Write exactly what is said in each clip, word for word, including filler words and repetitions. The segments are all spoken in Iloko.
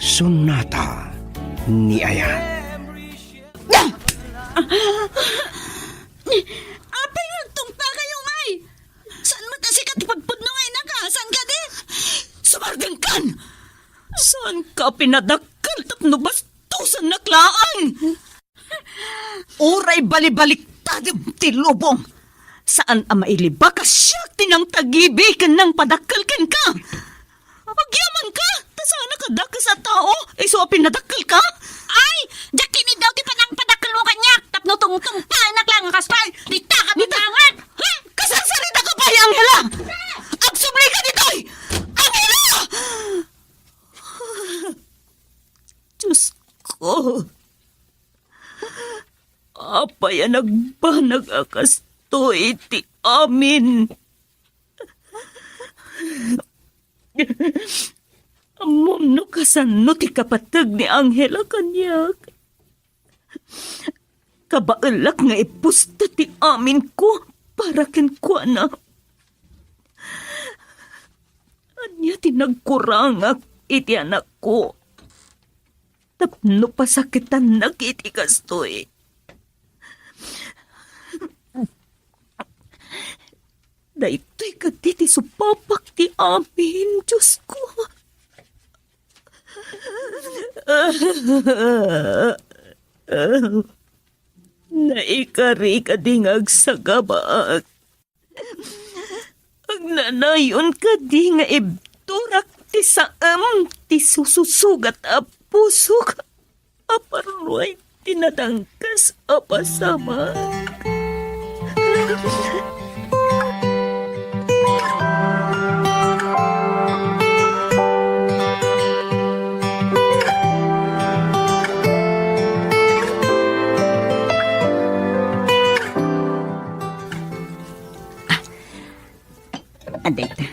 Sonata ni Ayan. Apay nga agtungpakayo, ngay? Saan met a sika ti pagpudno nga inaka? Saan kadi? Sumardengkan! Saan ka pinadakkel tapno bastusannak laeng? Uray balibaliktadem ti lubong, saan a mailibak a siak ti nangtagibi ken nangpadakkel kenka. Agyamanka, ta saanak a dakes a tao, isu a pinadakkelka? Ay, diak ket iddaw ti panangpadakkelmo kaniak, tapno tungtungpaennak laeng a kastoy, dita ka Dita. Manangat! Ha? Kasarsaritaka pay, Angela! Agsublika ditoy! Angela! Diyos ko, apay a nagbanag a kastoy ti amin? Ammom no kasano ti kapateg ni Angela kaniak? Kabaelak nga ipusta ti aminko para kenkuana. Ania ti nagkurangak iti anakko tapno pasakitannak iti kastoy? Daytoy kadi ti supapak ti amin, Diosko. Naikari kadi nga agsagabak. Agnanayon kadi nga ibturak ti saem ti sususugat a pusok a parruay ti nadangkas a pasamak. Adayta,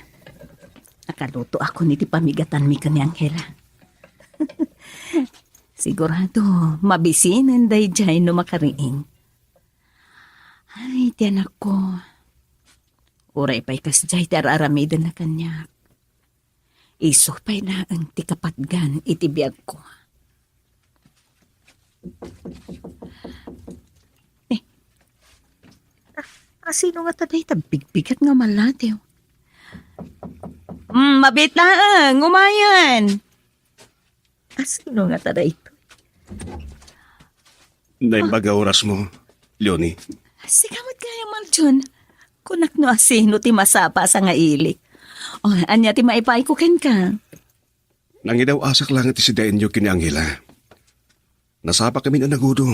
nakalutoakon iti pamigatanmi ken ni Angela. Sigurado, mabisinen daydiay no makariing. Ay, ti anakko. Uray pay kasdiay ti ar-aramidenna kaniak. Isu pay laeng ti kapatgan iti biagko. Eh, a-, asino ngata dayta bigbigat nga malatiw? Mm, mabiit laeng, umayen. Asino ngata daytoy? Naimbag a orasmo, Leonie. Sika met gayam, Aljon. Kunak no asino ti masapa a sangailik. O, ania ti maipaayko kenka? Nangidaw-asak laeng iti sidaenyo ken ni Angela. Nasapakamin a nagudo.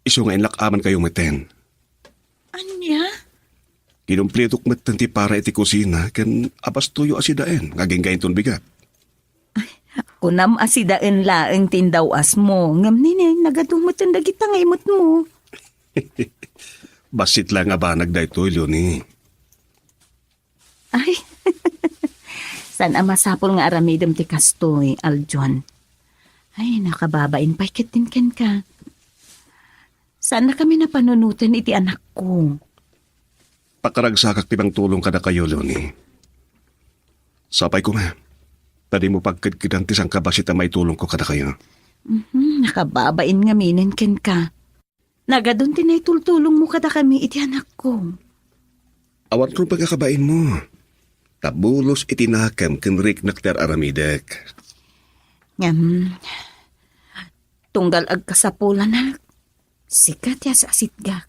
Isu nga inlak-amankayo metten. Ania? Kinumplitok metten ti para iti kusina ken abastoyo a sidaen nga agingga inton bigat. Kunam a sidaen laeng ti indaw-asmo, ngem nini, nagadu metten dagita nga imetmo. Bassit laeng a banag daytoy, Leonie. Ay, saan a masapul nga aramidem ti kastoy, Aljon. Ay, nakababain pay ketdin kenka. Saannakami a panunoten iti anakko. Pakaragsakak ti mangtulong kadakayo, Leonie. Sapay koma, ta dimo pagkedkedan ti sangkabassit a maitulongko kadakayo. Mhm, nakababain ngaminen kenka. Nagadun ti naitultulongmo kadakami iti anakko. Awan rumbeng a kabainmo. Ta bulos iti nakem ken riknak ti ar-aramidek. Ngem, tunggal agkasapulanak, sika ti as-asitgak.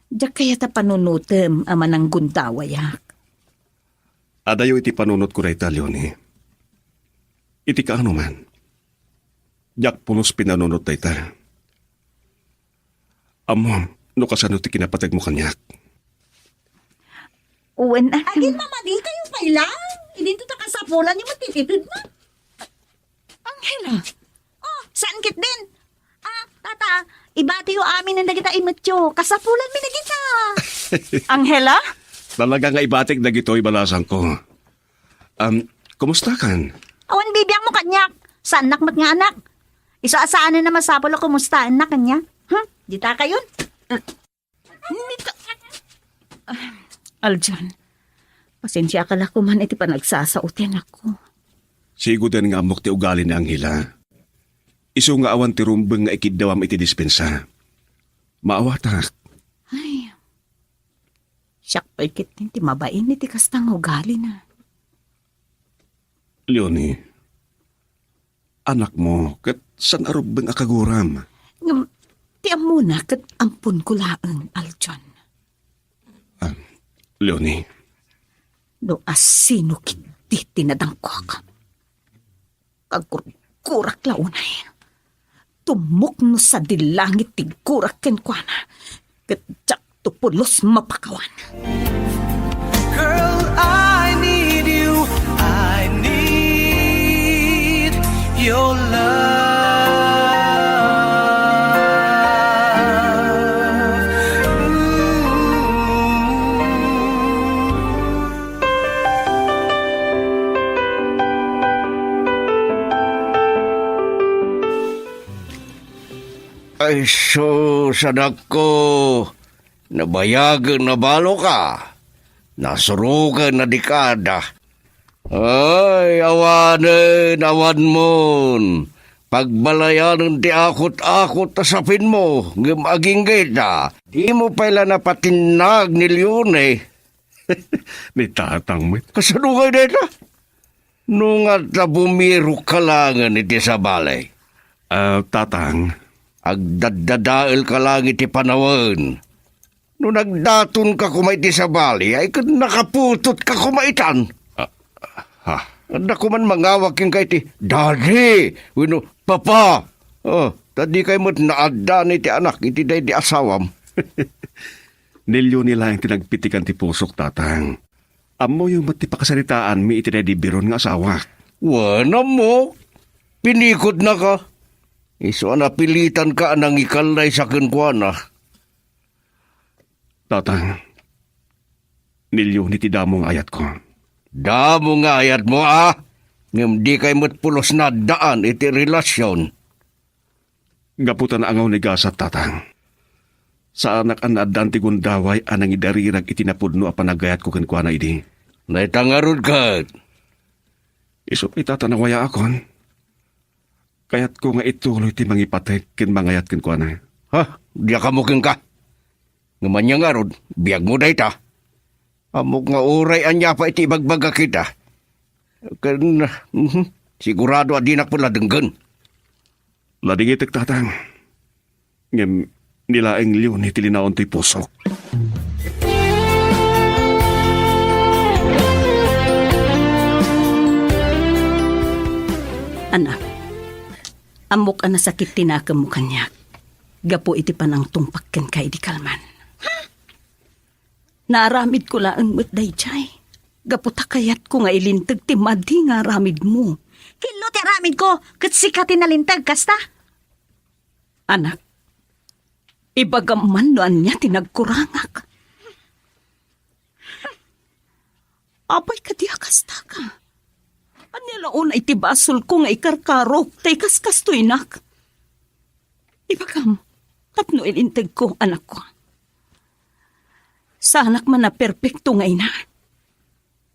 Diak kayat a panunotem a mananggundawayak. Adayo iti panunotko dayta, Leonie. Iti kaano man, diak pulos pinanunot dayta. Ammom no kasano ti kinapategmo kaniak. Wen a. Agin mamadi kayo pay lang. Idinto ta kasapulan ni matititid na. Angela. Oh, saan kit din? Ah, tata, ibatiyo amin ng dagita imetyo. Kasapulan mi dagita. Angela? Talaga nga ibatik dagitoy balasangko. Um, kumusta kan? Awan bibiang mo kanyak. Saannak met nga anak. Isu a saanen a masapul a kumustaennak kaniak. Hmm? Dita kayon. Nita-, ah, Aljan, pasensiaka la koman iti panagsasao ti anakko. Sigoden nga ammok ti ugali ni Angela. Isu nga awan ti rumbeng nga ikiddawam iti dispensa. Maawatak. Ay, siak pay ketdi ti mabain iti kasta nga ugalina. Leonie, anakmo ket saan a rumbeng a kaguram. Ngem ti ammona ket amponko laeng, Aljon. Ah, Leonie. No asino ketdi ti nadangkok. Kagurgurak la unay. Tummok no sadi langit ti gurak kenkuana, ket diakto pulos mapakawan. Girl, I need you. I need your love. Ooh. Ay, sus, anakko. Nabayagen a baloka. Nasuroken a dekada. Ay, awanen, awanmon. Pagbalayanen ti akut-akut a sapinmo, ngem aginggayta. Dimo pay la napatinnag ni Leonie. Ni tatang met. Kasano ngay dayta? No nga ta bumirok ka laengen iti sabali. Ah, tatang. Agdaddadael ka laeng iti panawen. No nagdaton ka koma iti sabali, ay ket nakaputot ka koma itan. Ah, ha? Adda koman mangawag kenka iti "Daddy" wenno "Papa." Oh, ta dikay met naaddan iti anak iti daydi asawam. Ni Leonie laeng ti nagpitikan ti pusok, tatang. Ammoyo met ti pakasaritaanmi iti daydi biron nga asawak. Wen, ammok. Pinikodnaka. Isu a napilitanka a nangikallaysa kenkuana. Tatang, ni Leonie ti damo nga ayatko. Damo nga ayatmo, a? Ngem dikay met pulos naaddaan iti relasion. Gapu ta naangaw ni gasat, tatang. Saanak a naaddaan ti gundaway a nangidarirag iti napudno a panagayatko kenkuana idi. Dayta ngarud ket. Isu pay, tata, nawayaakon. Kayatko nga ituloy ti mangipateg ken mangayat kenkuana. Ha? Diak ammo kenka. Ngem ania ngarud, biagmo dayta. Ammok nga uray ania pay ti ibagbagak ita. Ken, mhm, sigurado a dinak pay la denggen. Ladingitek, tatang. Ngem ni laeng Leonie ti linaon toy pusok. Anak, ammok a nasakit ti nakemmo kaniak gapu iti panangtungpak kenka idi kalman. Naaramidko laeng met daydiay gapu ta kayatko nga ilinteg ti madi nga aramidmo. Kello ti aramidko, ket sika ti nalinteg, kasta? Anak, ibagam man no ania ti nagkurangak. Apay kadi a kastaka? Ania la unay ti basolko nga ikarkarok ta ikaskastoynak? Ibagam, tapno ilintegko, anakko. Saanak man a perpekto nga ina.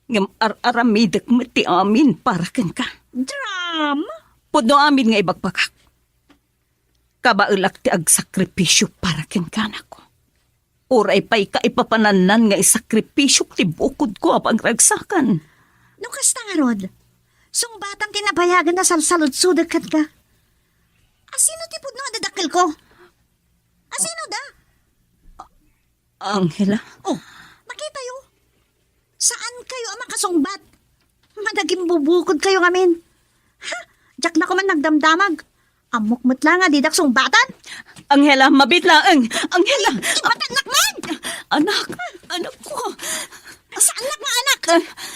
Ngem ar-aramidek met ti amin para kenka. Drama! Pudno amin nga ibagbagak. Kabaelak ti agsakripisio para kenka, anakko. Uray pay kaipapanannan nga isakripisiok ti bukodko a pangragsakan. No kasta ngarud, sungbatam ti nabayagen a salsaludsodek kenka. Asino ti pudno a dadakkelko? Asino da? Angela? Oh, nakitayo? Saan kayo a makasungbat? Managimbubukodkayo ngamin. Ha? Diak na koman nagdamdamag. Ammok met la nga didak sungbatan. Angela, mabiit laeng. Angela! Ipatannak man! Anak, anak ko. Saannak nga anak?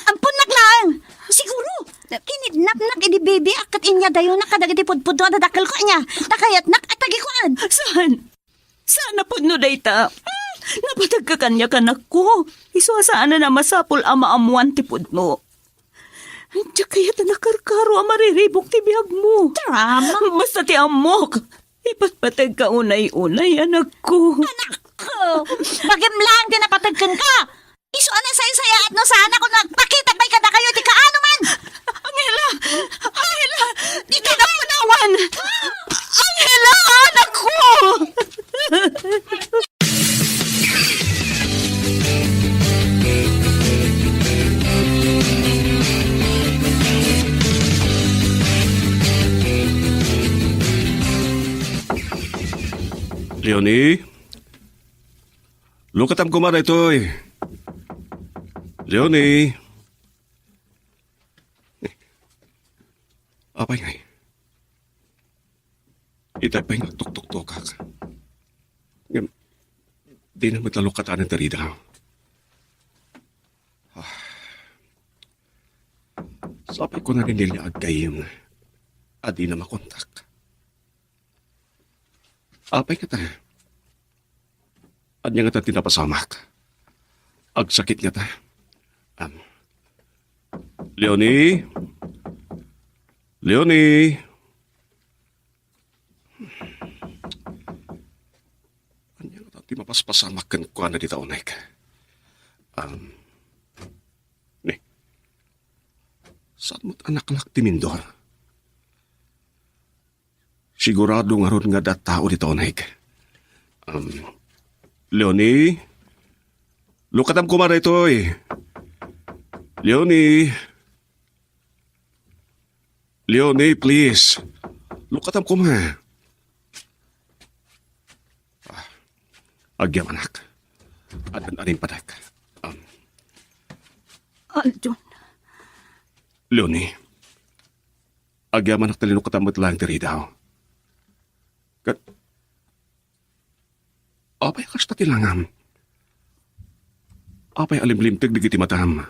Amponnak laeng. Siguro, kinidnapnak idi bibiak ket inyadayonak kadagiti pudpudno a dadakkelko, ania? Ta kayatnak a tagikuan. Saan? Saan a pudno dayta? Hmm, napateg ka kaniak, anakko. Isu a saanen a masapul a maammoan ti pudno. Diak kayat a nakarkaro a mariribuk ti biagmo. Drama. Basta ti ammok, ipatpateg ka unay-unay, anakko. Anakko! Bagim laeng ti napateg kenka! Isu a nasaysayaat no saanak a nagpakita pay kadakayo iti kaano man! Angela! Angela! Dita na panawan! Angela, anakko! Leonie? Lukatam koma daytoy. Leonie? Apay ngay? Itay pay nga agtuktuktokak. Ngem, dina met la lukatanen ti ridaw. Ah. Sapay ko na rin nila aggayyem a dina makontak. Apay ngata? Ania ngata ti napasamak? Agsakit ngata? Am. Leonie? Leonie? Ania ngata ti mapaspasamak kenkuana dita uneg? Am. Ni. Saan met a naklak ti mindor? Sigurado ngarud nga adda tao dita uneg. Um, Leonie? Lukatam koma daytoy. Leonie? Leonie, please. Lukatam koma. Ah, agyamanak. Addan arimpadek. Um, Aljon. Leonie. Agyamanak ta linukatan met laeng ti ridaw. Ket, apay a kasta ti langam? Apay a limlimteg dagiti matam?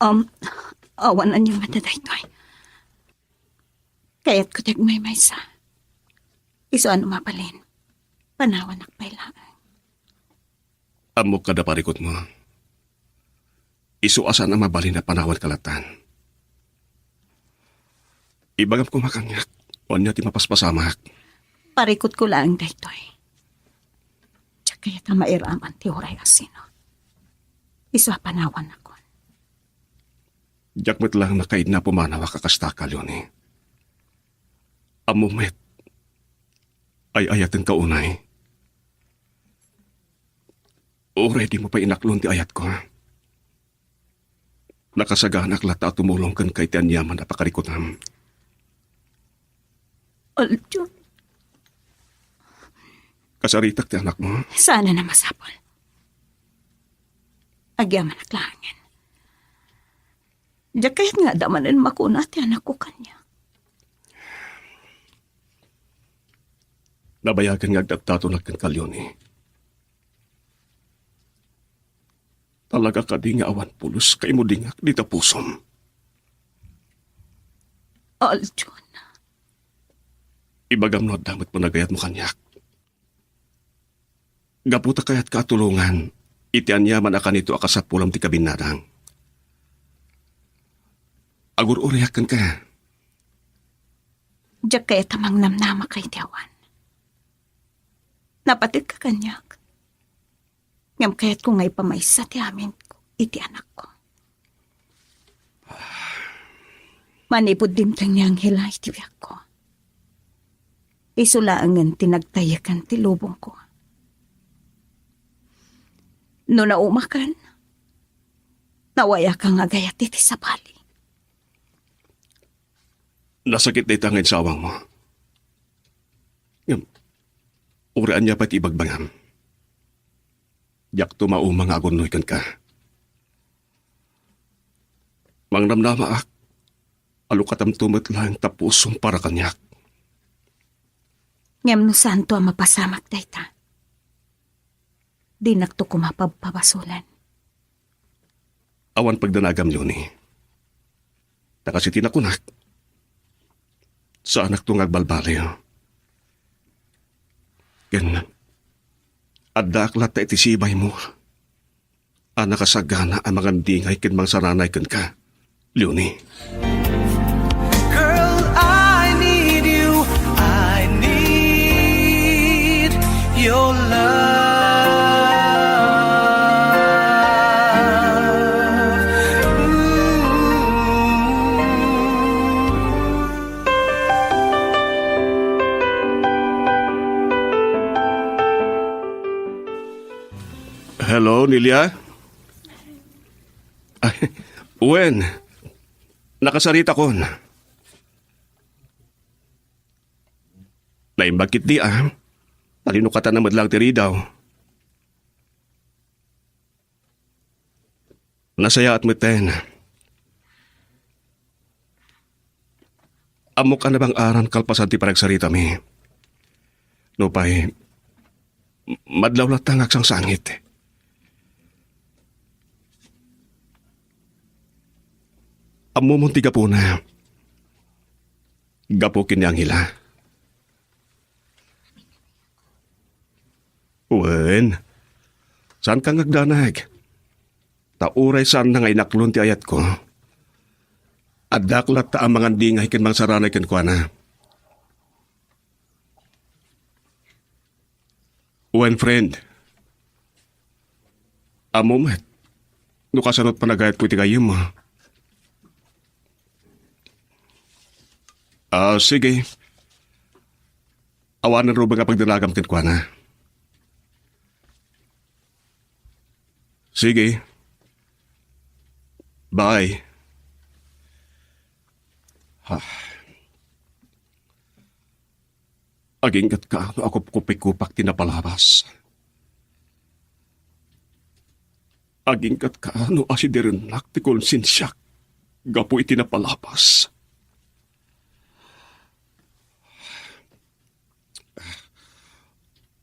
Um, awan aniaman a daytoy. Kayatko ti agmaymaysa. Isu a no mabalin, panawanak pay laeng. Ammok kada parikutmo. Isu a saan a mabalin a panawanka lattan. Ibagam koma kaniak, no ania ti mapaspasamak. Parikutko laeng daytoy. Diak kayat a mairaman ti uray a sino. Isu a panawannakon. Diak met laeng makaidna a pumanawak a kastaka, Leonie. Ammom met, ay-ayatenka unay. Uray dimo pay inaklon ti ayatko. Nakasaganak latta a tumulong kenka iti aniaman a pakarikutam. Aljon. Kasaritak ti anakmo? Saan a masapul. Agyamanak laengen. Diak kayat nga adda manen makuna ti anakko kaniak. Nabayagen nga agdaddatonak kenka, Leonie. Talaga kadi nga awan pulos ka imudingak dita pusom? Aljon. Ibagam no adda met panagayatmo kaniak. Gapu ta kayatka a tulongan iti aniaman a kanito a kasapulam ti kabinnadang. Agur-uriak kenka. Diak kayat a mangnamnamaka iti awan. Napategka kaniak. Ngem kayatko nga ipamaysa ti amin iti anakko. Manipud dimteng ni Angela iti biagko, isu laengen ti nagtayekan ti lubongko. No naumakan, nawayaka nga agayat iti sabali. Nasakit dayta nga insawangmo. Ngem, uray ania pay ti ibagbagam, diakto mauma nga agunnoy kenka. Mangnamnamaak a lukatamto met laeng ta pusom para kaniak. Ngem no saanto a mapasamak dayta, dinakto koma pabpabasolen. Awan pagdanagam, Leonie. Ta kas iti nakunak, saanakto nga agbalbaliw. Ken addaak latta iti sibaymo a nakasagana a mangandingay ken mangsaranay kenka, Leonie. Girl, I need you. I need your love. Ooh. Hello, Nelia? Ay, wen, nakasaritakon. Naimbag ketdi, a. Nalinukatan met laeng ti ridaw. Nasayaat metten. Ammok a nabang-aran kalpasan ti panagsaritami. Nupay, m-, madlaw latta nga agsangsangit. Ammomon ti gapuna. Gapu ken ni Angela. Wen, saanka nga agdanag. Ta uray saanna nga inaklon ti ayatko, addaak latta a mangandingay ken mangsaranay kenkuana. Wen, friend, ammom met no kasano ti panagayatko iti gayyemmo. Ah, sige. Awanen ruben nga pagdanagam kenkuana. Sige. Bye. Ha. Aginggatka no akupkupikupak ti napalabas. Aginggatka no asiderennak ti konsensiak gapu iti napalabas.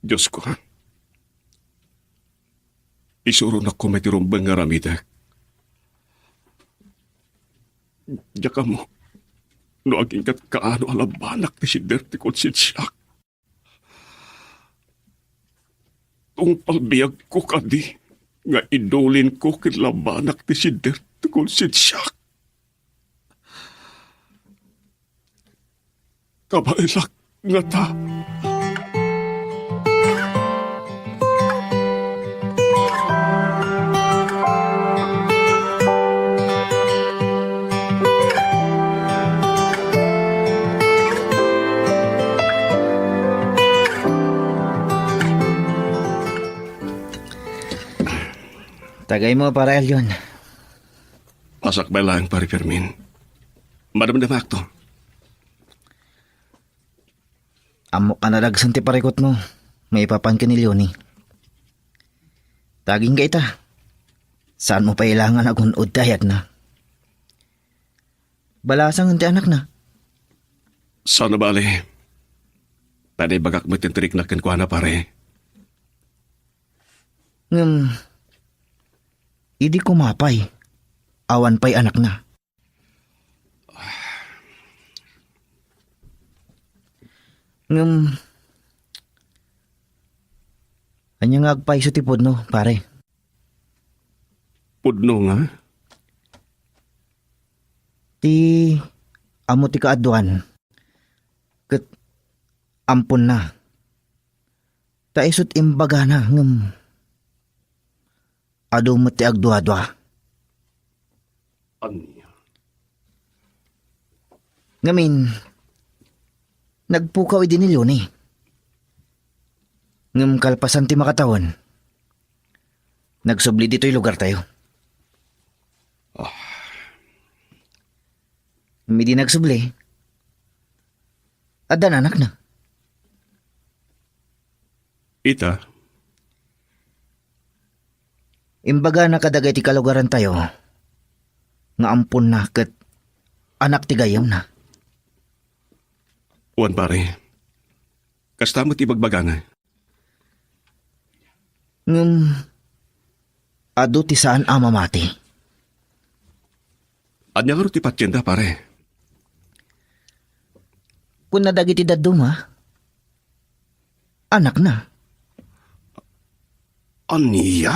Diosko, isuronak koma iti rumbeng nga aramidek. Diak ammo no aginggatka no alabanak ti sidder ti konsensiak. Tungpal biagko kadi nga idulinko ken labanak ti sidder ti konsensiak. Kabaelak ngata. Tagaymo, Pare Alyon. Pasakbay laeng, Pare Fermin. Madamdamakto. Ammok a nadagsen ti parikutmo maipapan ken ni Leonie. Ta agingga ita, saanmo pay la nga agun-od ti ayatna. Balasangen ti anakna. Saan a bale. Ta naibagak met ti riknak kenkuana, pare. Ngem, idi koma pay, awan pay anakna. Ngem, ania nga agpayso ti pudno, pare? Pudno nga? Ti ammo ti kaaduan, ket amponna. Ta isut' imbagana, ngem adu met ti agduadua. Ania? Ngamin, nagpukaw idi ni Leonie. Ngem kalpasan ti makatawen, nagsubli ditoy lugartayo. Ah. Ngem idi nagsubli, addan anakna. Ita? Imbagana kadagiti kalugarantayo nga amponna ket anak ti gayyemna. Wen, pare. Kasta met ibagbagana. Ngem, adu ti saan a mamati. Ania ngarud ti patienda, pare? Kunna dagiti dadduma, anakna. Ania?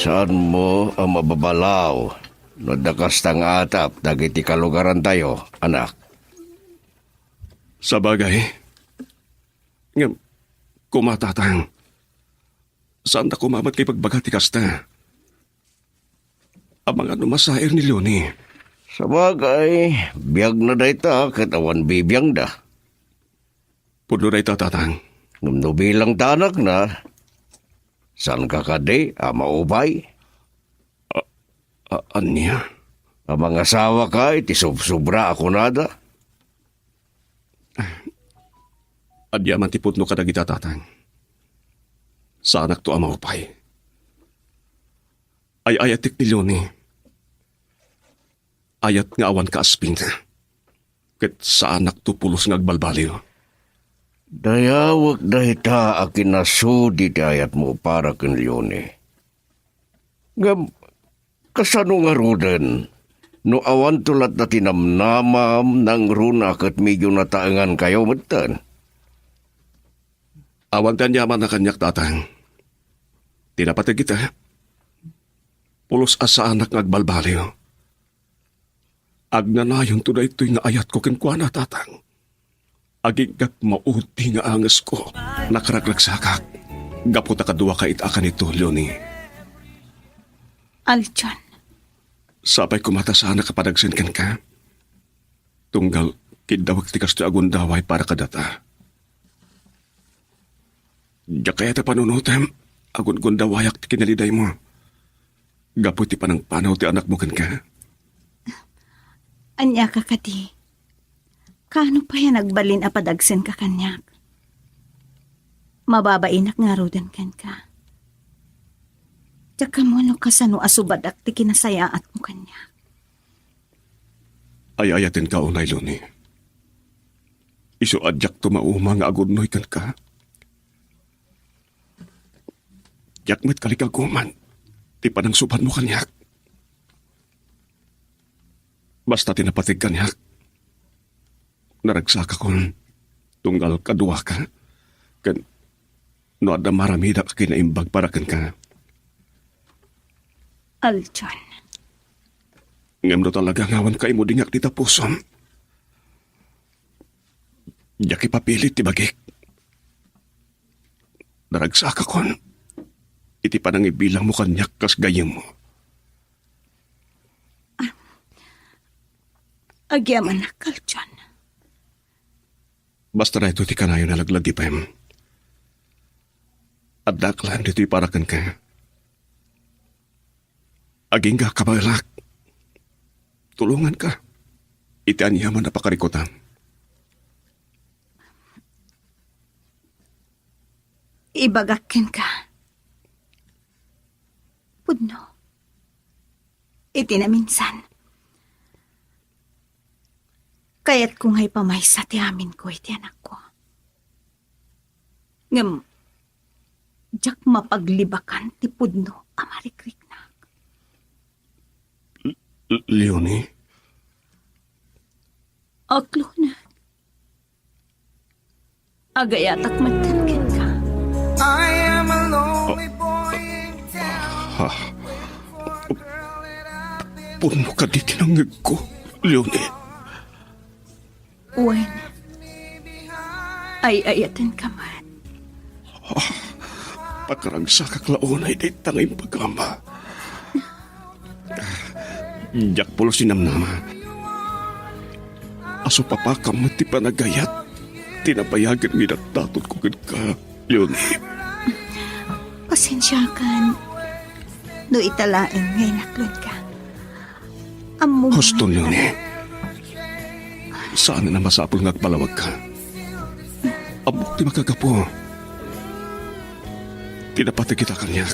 Saanmo a mababalaw no adda kasta nga atap dagiti kalugarantayo, anak? Sabagay. Ngem, koma, tatang, saanta koma met nga ibagbaga ti kasta. Amangan no masair ni Leonie. Sabagay, biagna dayta ket awan bibiangda. Pudno dayta, Tatang. Ngem no bilang ta anakna, saanka kadi a maupay? A-, a-, ania? A mangasawaka iti subsobra a kunada? Ania man ti pudno kadagita, Tatang. Saanakto a maupay. Ay-ayatek ni Leonie. Ayat nga awan kaaspingna. Ket saanakto pulos nga agbalbaliw. Dayawek dayta a kinasudi ti ayatmo para ken Leonie. Ngem kasano ngaruden no awanto latta ti namnamam nangruna ket medyo nataengankayo metten? Awan ti aniamanna kaniak, Tatang. Ti napateg ita, pulos a saanak nga agbalbaliw. Agnanayonto daytoy nga ayatko kenkuana, Tatang. Aginggat maudi nga angesko. Nakararagsakak gapu ta kaduaka ita a kanito, Leonie. Aljon. Sapay koma ta saanak a padagsen kenka. Tunggal kiddawek ti kastoy a gundaway para kadata. Diak kayat a panunotem a gungundawayak ti kinalidaymo gapu iti panangpanaw ti anakmo kenka. Ania ka kadi? Kaano pay a nagbalin a padagsenka kaniak? Mababainak ngaruden kenka. Diak ammo no kasano a subadak ti kinasayaatmo kaniak. Ay-ayatenka unay, Leonie. Isu a diakto mauma nga agudnoy kenka. Diak met kalikaguman ti panangsubadmo kaniak. Basta ti napateg kaniak, naragsakakon tunggal kaduaka, ken no adda maaramidak a kinaimbag para kenka. Aljon. Ngem no talaga nga awan kaimudingak dita pusom, diak ipapili ti bagik. Naragsakakon iti panangibilangmo kaniak kas gayyemmo. Agyamanak, Aljon. Basta daytoy ti kanayon a laglagipem. Addak laeng ditoy para kenka. Agingga kabaelak. Tulonganka iti aniaman a pakarikutam. Ibagak kenka, pudno, iti naminsan, kayatko nga ipamaysa ti aminko iti anakko. Ngem diak mapaglibakan ti pudno a marikriknak. L-, L-, Leonie? Aklona. Agayatak metten kenka. I am a lonely boy in town. Ha? Pudno kadi ti nangngegko, Leonie? Wen, ay-ayatenka met. Ah, pakaragsakak la unay dayta nga imbagam. Diak pulos ti namnama a supapakam met ti panagayat ti nabayagen nga inaddatotko kenka, Leonie. Pasensiakan no ita laeng nga inaklonka. Ammom. Huston, Leonie. Saan a masapul nga agpalawagka. Ammok ti makagapu. Ti napateg ita kaniak.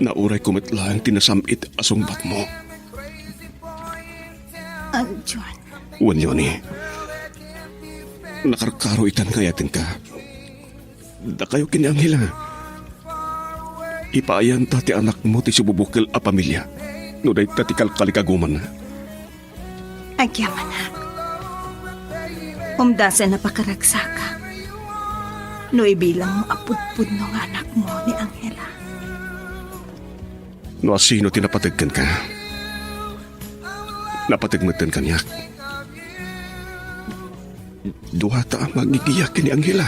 Naurayko met laeng ti nasam-it a sungbatmo. Aljon. Wen, Leonie. Nakarkaro itan nga ayatenka. Dakayo ken ni Angela. Ipaayanta ti anakmo ti sububukel a pamilia no dayta ti kalkalikagumanna. Agyamanak. Umdasen a pakaragsakak no ibilangmo a pudpudno nga anakmo ni Angela. No asino ti napateg kenka, napateg metten kaniak. Duata a mangigiya ken ni Angela.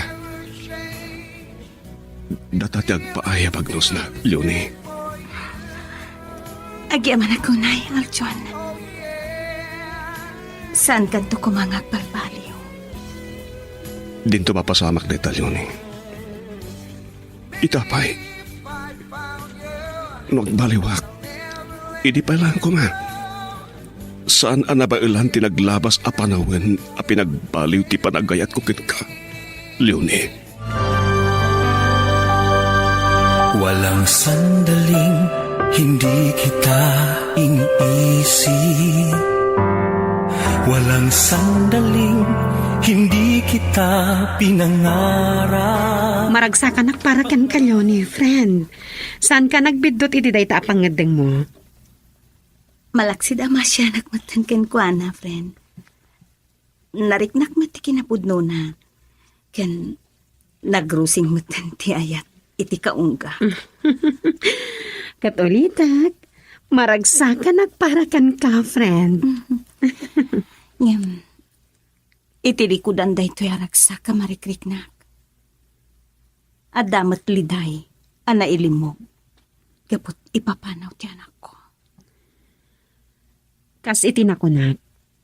Data ti agpaay a bagnosna, Leonie. Agyamanak unay, Aljon. Saankanto koma nga agbalbaliw. Dinto mapasamak dayta, Leonie. Ita pay, no agbaliwak, idi pay laeng koma. Saan a nabaelan ti naglabas a panawen a pinagbaliw ti panagayatko kenka, Leonie. Walang sandaling hindi kita iniisip. Walang sandaling hindi kita pinangarap. Maragsakanak para kenka, Leonie, friend. Saanka nagbiddut iti dayta a pangngeddengmo? Malaksid a maasianak metten kenkuana, friend. Nariknak met ti kinapudnona, ken nagrusing metten ti ayat iti kaungga. Ket ulitek, maragsakanak para kenka, friend. Ngem, iti likudan daytoy a ragsak a marikriknak, adda met liday a nailimmog gapu ipapanaw ti anakko. Kas iti nakunak,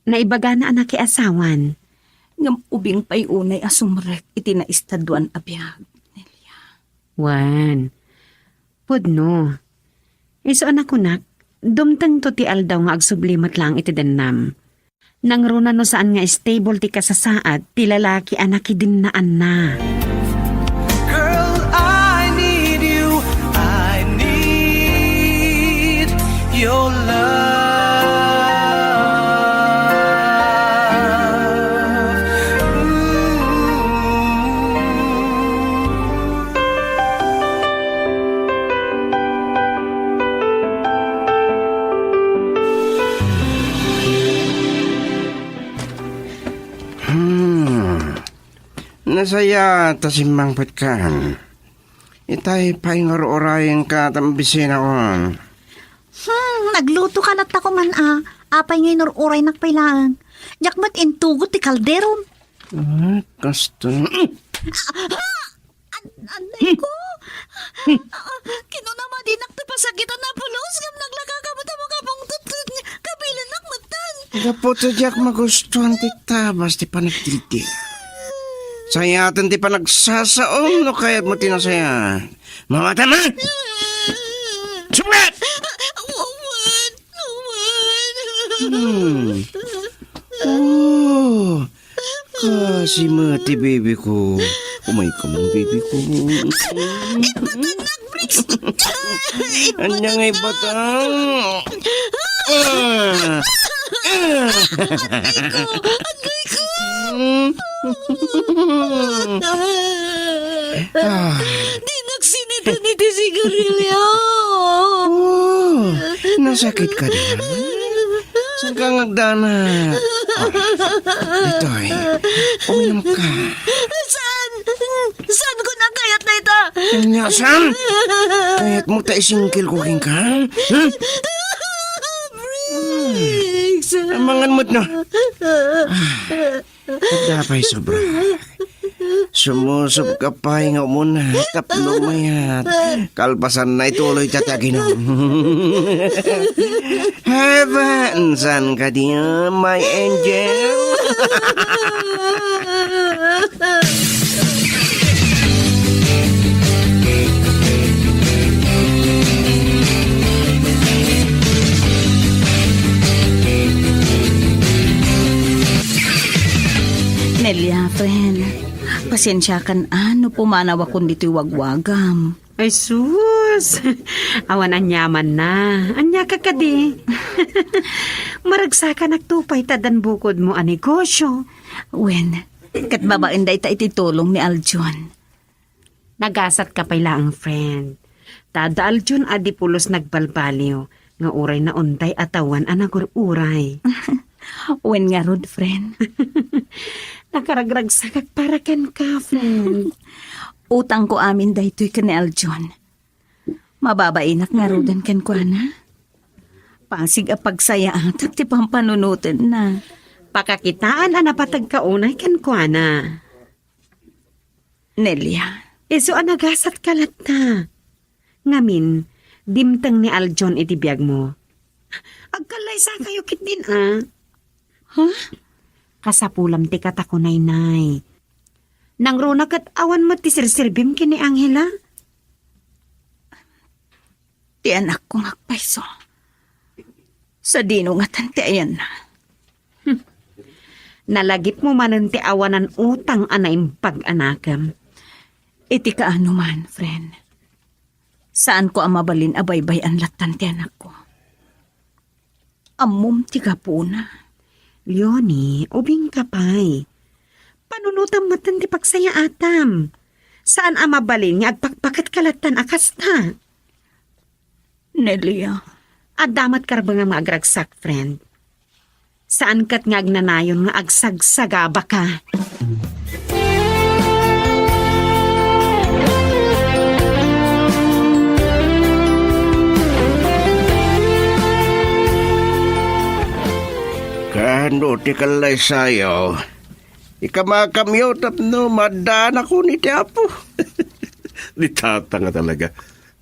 naibagana a nakiasawan. Ngem ubing pay unay a sumrek iti naistaduan a biag, Nelia. Wen, pudno. Isu a nakunak, dumtengto ti aldaw nga agsubli met laeng iti dennam. Nangruna no saan nga stable ti kasasaad ti lalaki a nakidinnaanna. Girl, I need you. I need your love. Ooh. Hmm. Nasayaat ta simmangpetka. Itay pay nga ur-urayenka ta mabisinaon. Hmm, naglutoka latta koma a. Apay nga inur-uraynak pay laeng? Diak met intugot ti kalderom. Ah, kasto. Ah, ah! An-, anay ko? Ah, kinunam a dinak ti pasakitan a pulos ngem naglakaka met a makapungtot ket kabilenak metten. Gapu ta diak magustuan ti tabas ti panagdildi. Sayaten ti panagsasaom no kayatmo ti nasaya. Mawatan a! Sumrek! Awan! Awan! Hmm. Oh, kasi met ti baby ko. Umay ka man, baby ko. Ibatannak, Briggs! Ania nga ibatang? Ah! Ah! Anay ko! Anay ko! Hmm. Ah. Dinak sinitan iti sigarilyo. Oh, nasakit ka din? Saan ka ngagdana? Ah, ditoy, uminom ka. Saan? Saan ko nakayat na ita? Anya, saan? Kayat mo ta isingkil ko king ka? Hmm? Briggs! Amangan mo't no? Ah. Adda pay sobra. Sumusob ka pay nga umuna tapno mayat. Kalpasan na ituloy ta ti aginom. Heaven, saan ka diyan, my angel? Nelia, friend, pasensiakan a no pumanawakon ditoy wagwagam. Ay sus! Awan aniamanna. Ania ka kadi? Maragsakanak to pay ta addan bukodmo a negosyo. Wen, ket babaen dayta iti tulong ni Aljon. Nagasat ka pay laeng, friend. Ta adda Aljon a di pulos nagbalbaliw nga uray naunday a tawen a nagur-uray. Wen ngarud, friend. Nakaragragsakak para kenka, friend. Utangko amin daytoy ken ni Aljon. Mababainak ngaruden kenkuana. Pasig a pagsayaatak ti pampanunotenna. Pakakitaan a napateg ka unay kenkuana. Nelia. Isu a nagasat ka latta. Ngamin, dimteng ni Aljon iti biagmo. Agkallaysakayo ketdin, a. Ha? Kasapulam ti katako, Naynay. Nangruna ket awan met ti serserbim ken ni Angela. Ti anakko nga agpayso. Sadino ngatan ti ayanna? Hmm. Nalagipmo manen ti awanan utang a naimbag a nakem. Iti kaano man, friend. Saanko a mabalin a baybay-an lattan ti anakko. Ammom ti gapuna. Leonie, ubingka pay. Panunotam metten ti pagsayaatam. Saan a mabalin nga agpakpaketka lattan a kasta. Nelia. Adda met karbengam nga agragsak, friend. Saan ket nga agnanayon nga agsagsagabaka. Kaano ti kallaysayo? Ikamakamyo tapno maaddaanakon iti Apo. Ni Tatang a talaga.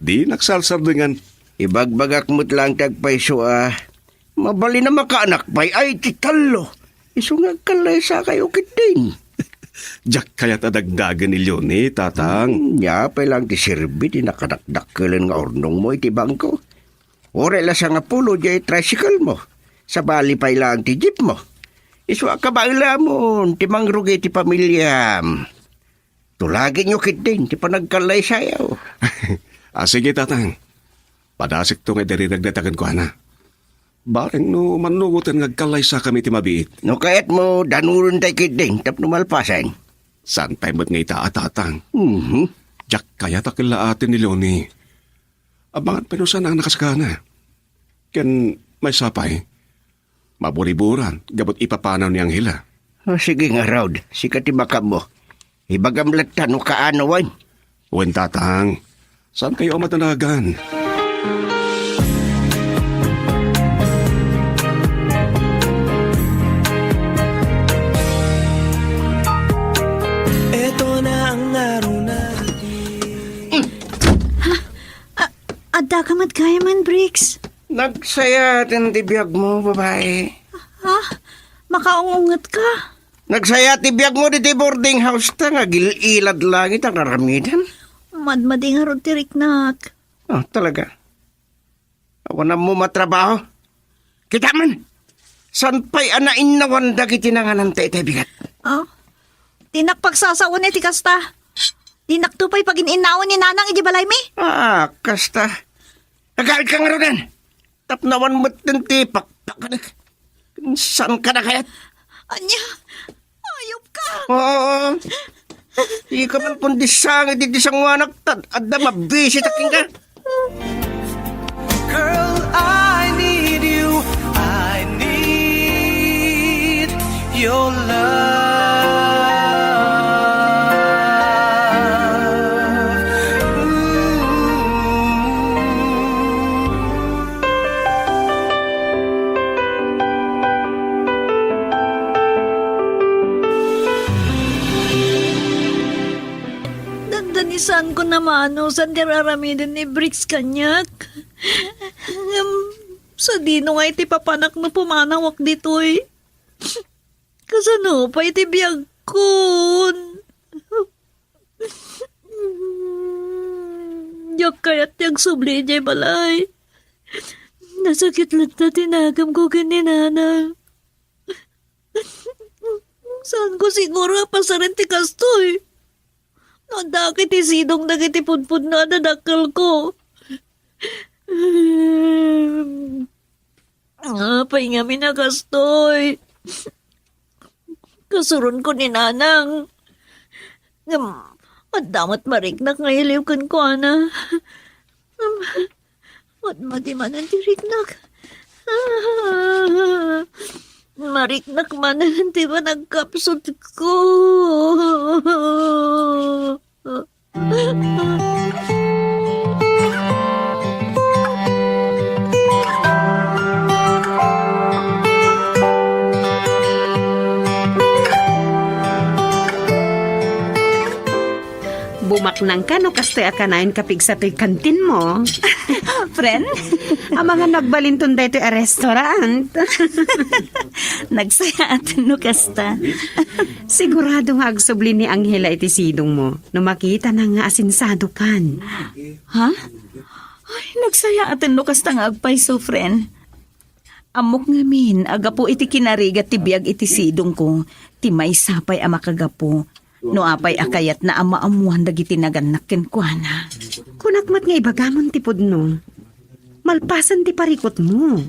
Dinak sarsardingan. Ibagbagak met laeng ti agpayso a mabalin a makaanak pay ay ti tallo. Isu nga agkallaysakayo ketdin. Diak kayat a dagdagen ni Leonie, Tatang. Hmm, nia pay laeng ti serbi ti nakadakdakkelen nga urnongmo iti bangko. Uray la sangapulo diay tricycle mo. Sabali pay laeng ti jeep mo. Isu a kabaelamon ti mangrugi ti pamiliam. Tulagityo ketdin ti panagkallaysayo. A, sige, Tatang. Padasekto nga idirirek dayta kenkuana. Bareng no mannugoten nga agkallaysakami iti mabiit. No kayatmo, danurentay ketdin tapno malpasen. Saan pay met nga ita a Tatang? Mhm. Diak kayat a kellaaten ni Leonie. Abangan pay no saan a nakasakana. Ken maysa pay, maburiburan gapu ti ipapanaw ni Angela. O, sige ngarud, sika ti makaammo. Ibagam latta no kaano wen. Wen, Tatang. Saankayo a madanagan? Eto na ang naruna. A-, adda ka met gayam, Bricks? Nagsayaaten ti biagmo, babai. Ha? Makaung-unget ka? Nagsayaaten ti biagmo ditoy boarding house ta nga agil-ilad langit a aramidem. Madmadi ngarud ti riknak. Ah, talaga? Awan ammo matrabaho? Kita man! Saan pay a nainnawan dagiti nangananta itay bigat? Ah? Dinak pagsasaona iti kasta. Dinakto pay pagin-innaon ni Nanang iti balaymi? Ah, kasta. Nagalit ka ngaruden. Tapno awan metten ti pakpakanek. Saan ka na kayat? Ania? Ayop ka! Oo. Di ka man kundi sangit iti sanguanak, tad adda mabisita kenka. Girl, I need you. I need your love. Ooh. Dandani saanko namanusan ti ar-aramiden ni Bricks kaniak. Ngem sadino nga iti papanak no pumanawak ditoy? Kasano pay ti biagkon? Diak kayat ti agsubli idiay balay. Nasakit latta ti nakemko ken ni Nanang. Saanko siguro a pasaren ti kastoy? No adda ket ti sidong dagiti pudpudno a dadakkelko. Apay ngamin a kastoy? Kasuronko ni Nanang. Ngem, adda met mariknak nga iliw kenkuana. Ngem, madmadi manen ti riknak. Mariknak manen ti panagkapsutko. Bumaknangka no kastoy a kanayon kapigsatoy kantinmo. Friend? Amangan no agbalinton daytoy a restaurant. Nagsayaaten no kasta. Sigurado nga agsubli ni Angela iti sidongmo no makitana nga asensadokan. Ha? Ay, nagsayaaten no kasta nga agpayso, friend. Ammok ngamin a gapu iti kinarigat ti biag iti sidongko, ti maysa pay a makagapu no apay a kayatna a maammoan dagiti nagannak kenkuana. Kunak met nga ibagamon ti pudno. Malpasen ti parikutmo.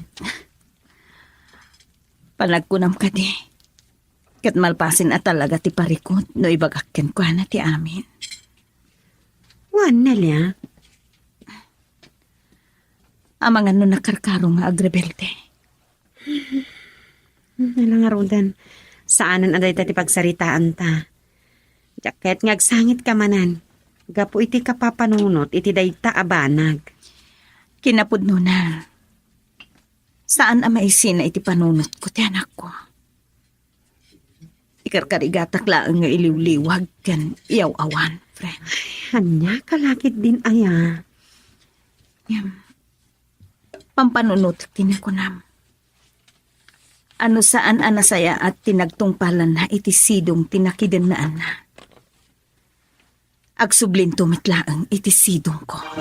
Panagkunam kadi, ket malpasen a talaga ti parikut no ibagak kenkuana ti amin. Wen, Nelia. Amangan no nakarkaro nga agrebelde. Ala ngaruden, saanen a dayta ti pagsaritaanta. Diak ket nga agsangitka manen, gapu iti kapapanunot iti dayta a banag. Kinapudnona, saan a maisina iti panunotko ti anakko. Ikarkarigatak laeng nga iliwliwag ken iyaw-awan, friend. Ania ka lakit din aya? Ngem, pampanunotek ti nakunam. Ano saan a nasayaat ti nagtungpalanna iti sidong ti nakidennaanna. Agsublinto met laeng iti sidongko.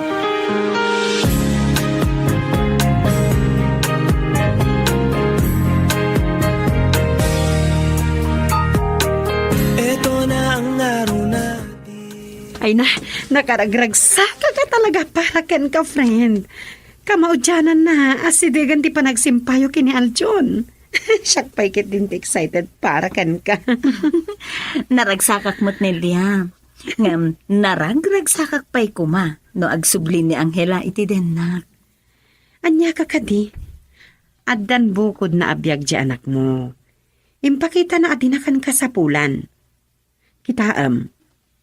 Eto na ang aruna. Ay na, nakaragragsakak a talaga para kenka, friend. Kamaudiananna, asidegen ti panagsimpayo ken ni Aljon. Siak pay ket din ti excited para kenka. Naragsakak met, Nelia. Ngem naragragsakak pay koma no agsubli ni Angela iti dennak. Ania ka kadi? Addan bukodna a biag ti anakmo. Impakitana a dinakan kasapulan. Kitaem,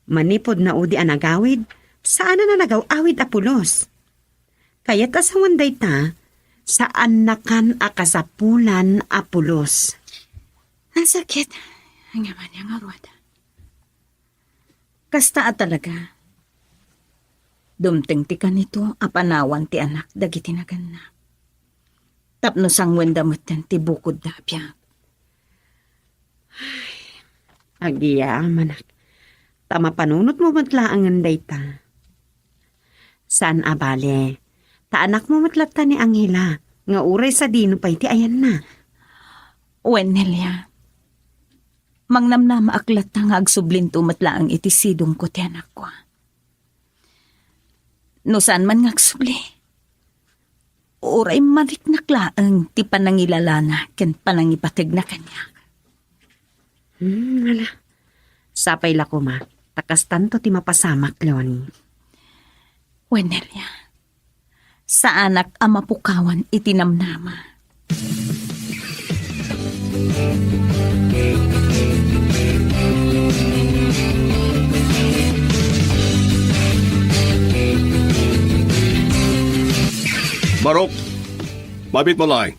manipud naudi a nagawid, saanen a nagaw-awid a pulos. Kayat a sawen dayta, saannakan a kasapulan a pulos. Nasakit. Ang yaman yang arwada. Kasta a talaga. Dumteng ti kanito a panawan ti anak dagiti naganna. Tapno sanguenda metten ti bukodda a biag. Ay, agyamanak. Ta mapanunotmo met laengen dayta. Saan a bale, ta anakmo met latta ni Angela, nga uray sadino pay ti ayanna. Wen, Nelia, mangnamnamaak latta nga agsublinto met laeng iti sidongko ti anakko. No saan man nga agsubli, uray mariknak laeng ti panangilalana ken panangipategna kaniak. Hmm, ala. Sapay la koma, ta kastanto ti mapasamak, Leonie. Wen, Nelia, saanak a mapukawan iti namnama. Barok, mabit mo laeng.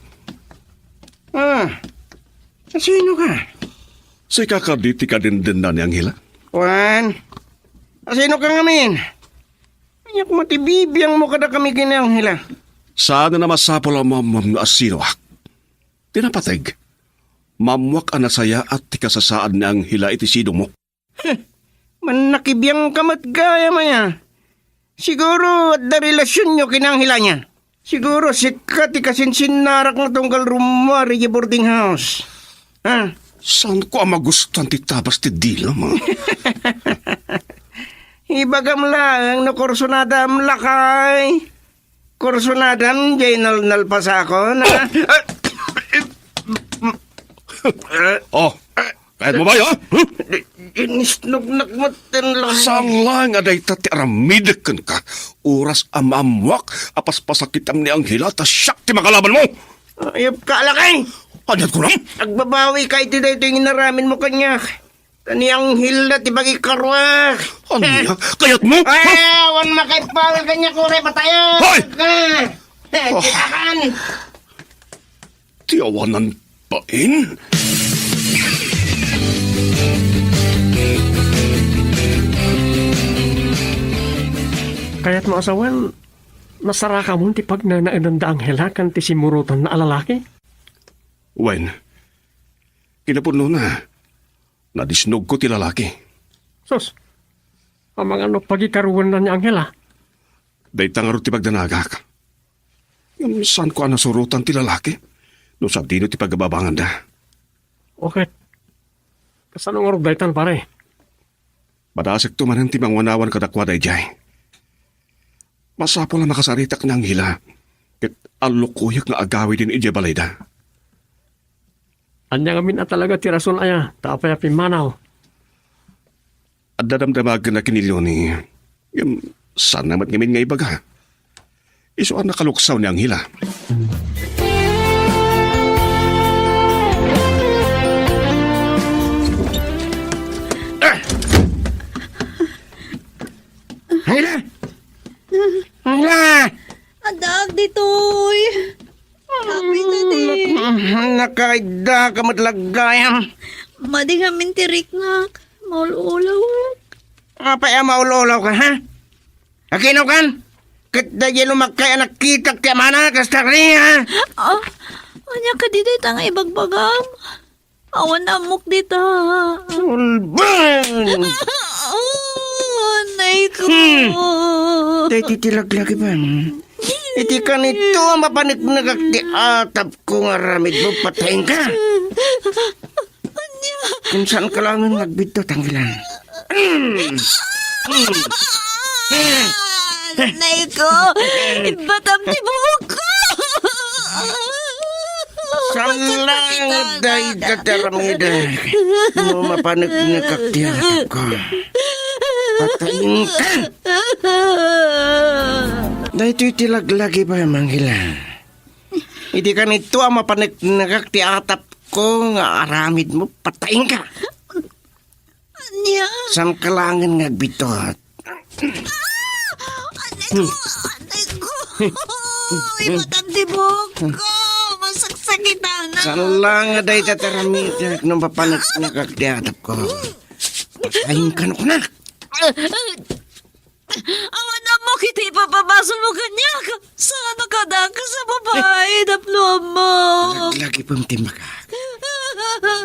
Ah, sino ka? Sika kadi ti kadindenna ni Angela? Wen, sino ka ngamin? Ania koma ti bibiangmo kadakami ken ni Angela? Saan a masapul a maammuam no asinoak. Ti napateg, maammuak a nasayaat ti kasasaad ni Angela iti sidongmo. Heh, mannakibiangka met gayam aya. Siguro adda relasionyo ken ni Angela aya. Siguro sika ti kasinsinnarak nga tunggal rummuar idiay boarding house. Ha? Saanko a magustuhan ti tabas ti dilam, ha? Ibagam laeng no kursunadam, lakay. Kursunadam, diay nal-, nalpasakon, ha? Oh, kayatmo ba, ha? Huh? Di-, dinisnugnak met ten laeng. Saan laeng a dayta ti aramidek kenka? Oras a maammuak a paspasakitam ni Angela, ta siak ti makalabanmo. Ayup ka, lakay! Aniat kunam? Agbabawi ka iti daytoy nga inaramidmo kaniak. Ta ni Angela ti pagikaruak. Ania? Kayatmo? Ay, awan makaipawil kaniak, uray patayen. Hoy! Ah! Eh, Oh. Titakan! Ti awanan bain? Kayatmo a sawen, nasarakamon ti pagnanaedan da Angela ken ti simmurotanna a lalaki? Wen, kinapudnona, nadisnogko ti lalaki. Sus, amangan no pagikaruenna ni Angela? Dayta ngarud ti pagdanagak. Ngem saanko a nasurotan ti lalaki no sadino ti pagababanganda. O ket, kasano ngarud daytan, pare? Madasekto manen ti mangwanawan kadakuada idiay. Masapul a makasaritak ni Angela ket allukoyek nga agawiden idiay balayda. Ania ngamin a talaga ti rason aya ta apay a pimmanaw? Adda damdamagenna ken ni Leonie, ngem saanna met ngamin nga ibaga. Isu a nakaluksaw ni Angela. Angela! Angela! Addaak ditoy. Apay kadi? Nakaidda ka met la gayam. Madi ngamin ti riknak. Maul-ulawak. Apay a maul-ulaw ka, ha? Aginaw kan? Ket daydiay lumakay a nakitak ti amana, kasta kadi, ha? Ah, ania kadi dayta nga ibagbagam? Awan ammok dita. Sulbong! Ah, anay ko. Hmm. Daytoy ti laglagipem. Iti kanito a mapaneknekak ti atapko nga aramidmo, patayenka. Ania? Ken saanka laengen nga agbiddut, Angela. Nay ko, ibbatam ti buokko. Saan laeng dayta ti aramidek no mapaneknekak ti atapko. Patayenka. Daytoy ti laglagipem, Angela. Iti kanito a mapaneknekak ti atapko nga aramidmo, patayenka. Ania? Saanka laengen nga agbiddut. Ah! Anay ko! Anay ko! Ibbatam ti buokko! Masaksakitan! Saan laeng dayta ti aramidek no mapaneknekak ti atapko. Patayenka no kunak. Awan ammok iti ipapabasolmo kaniak. Saan a kadak sa babai, tapno ammok. Laglagipem ti imbagak.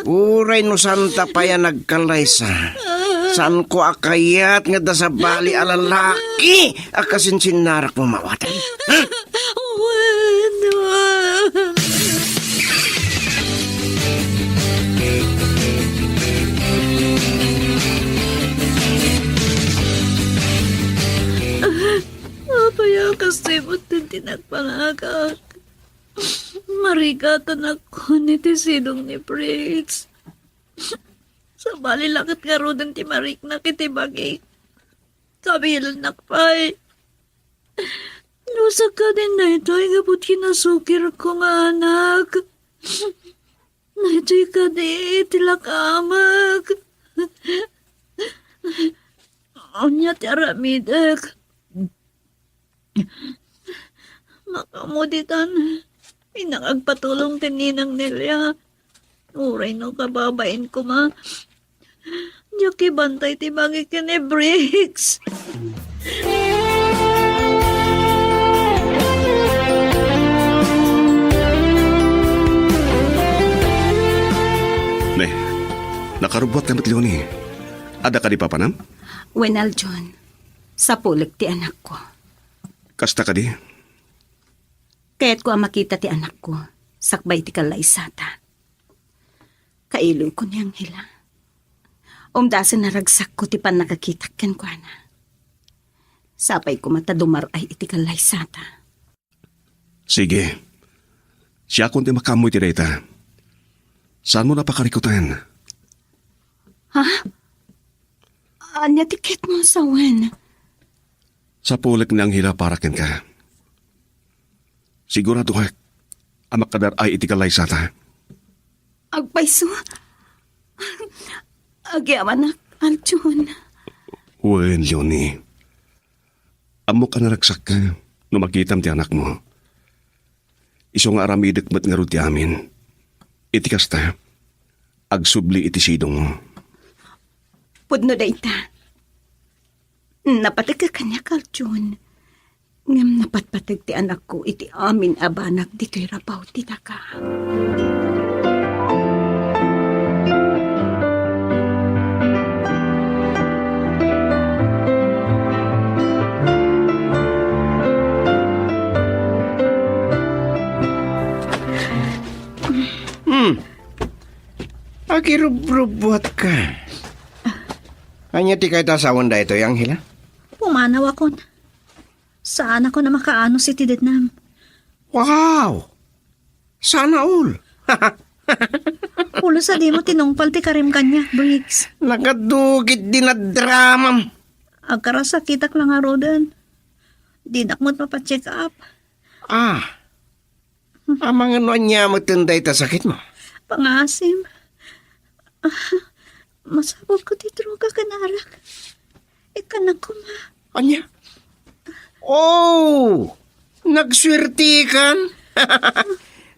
Uray no saanta pay a nagkallaysa, saanko a kayat nga adda sabali a lalaki a kasinsinnarakmo maawaten. Ha? Wen, wen. Apay a kastoy met ti nagpangagak? Marigatanak iti sidong ni Briggs. Sabali la ket ngaruden ti mariknak iti bagik. Kabilannak pay. Lusak kadin daytoy gapu ti kinasukirko nga anak. Daytoy kadi ti lakamek. Ania ti aramidek? Makamuditan, innak agpatulong ti ninang Nelia. Uray no kababain koma, diak ibantay ti bagi ken ni Briggs. Ne, nakarubbuat ka met, Leonie. Adda kadi papanam? Wen, Aljon. Sapulek ti anakko. Kasta kadi? Kayatko a makita ti anakko sakbay ti kallaysata. Kailoyko ni Angela. Umdasen a ragsakko ti pannakakitak kenkuana. Sapay koma ta dumar-ay iti kallaysata. Sige. Siakon ti makaammo iti dayta. Saanmo a pakarikuten? Ha? Ania ti kayatmo a sawen? Sapulek ni Angela para kenka. Siguradoek a makadar-ay iti kallaysata. Agpayso? Agyamanak, Aljon. Wen, Leonie. Ammok a naragsakka no makitam ti anakmo. Isu nga aramidek met ngarud ti amin. Iti kasta, agsubli iti sidongmo. Pudno dayta. Napategka kaniak, Aljon. Ngem napatpateg ti anakko iti amin a banag ditoy rabaw ti daga. Hmm. Agirubrubuatka. Ania ti kayat a sawen daytoy, Angela? Pumanawakon. Saanakon a makaanus iti dednem. Wow! Sana all! Pulos a dimo tinungpal ti karim kaniak, Briggs. Nagadu ketdi nadramam. Agkarasakitak la ngaruden. Dinak met mapa-check up. Ah. Amangan no ania met dayta sakitmo? Pangaasim. Ah, masapulko ti droga ken arak. Ikkannak koma. Ania? Oh! Nagsuertikan?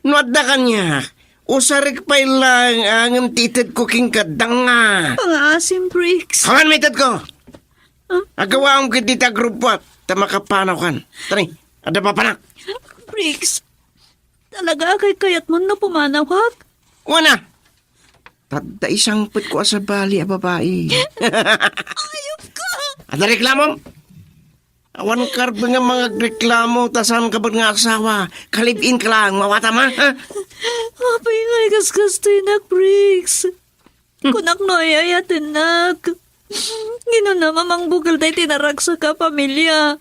No adda kaniak, usarek pay laeng ngem ti itedko kenka danga. Pangaasim, Briggs. Awan, itedko! Ah? Agawaam ketdi ti agrubbuat ta makapanawkan. Tani, adda papanak. Briggs, talaga a kaykayatmon no pumanawak? Wen a! Tadda isangpetko a sabali a babai. Ayupka! Adda reklamom? Awan karbeng a mangagreklamo ta saanka met nga asawa. Ka-live-in ka laeng, mawatam, ha? Ha? Apay nga igasgastoynak, Briggs? Kunak no ay-ayatennak. Nganuna, mamangbukel daytoy naragsak a pamilia.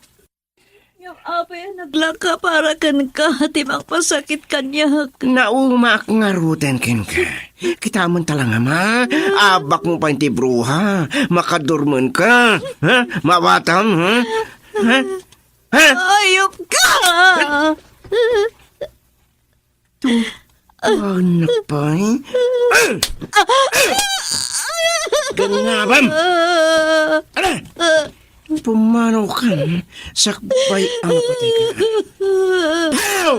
Ngem apay a naglaka para kenka ti mangpasakit kaniak? Naumaak ngaruden kenka. Kitaem ta la nga, ma. Abbakmo pay ti bruha. Makadurmenka. Ha? Mawatam, ha? Ha? Ha? Ayupka! Tungpanak pay. Ganabam! Ala! Pumanawkan, sakbay a mapatayka. Pow!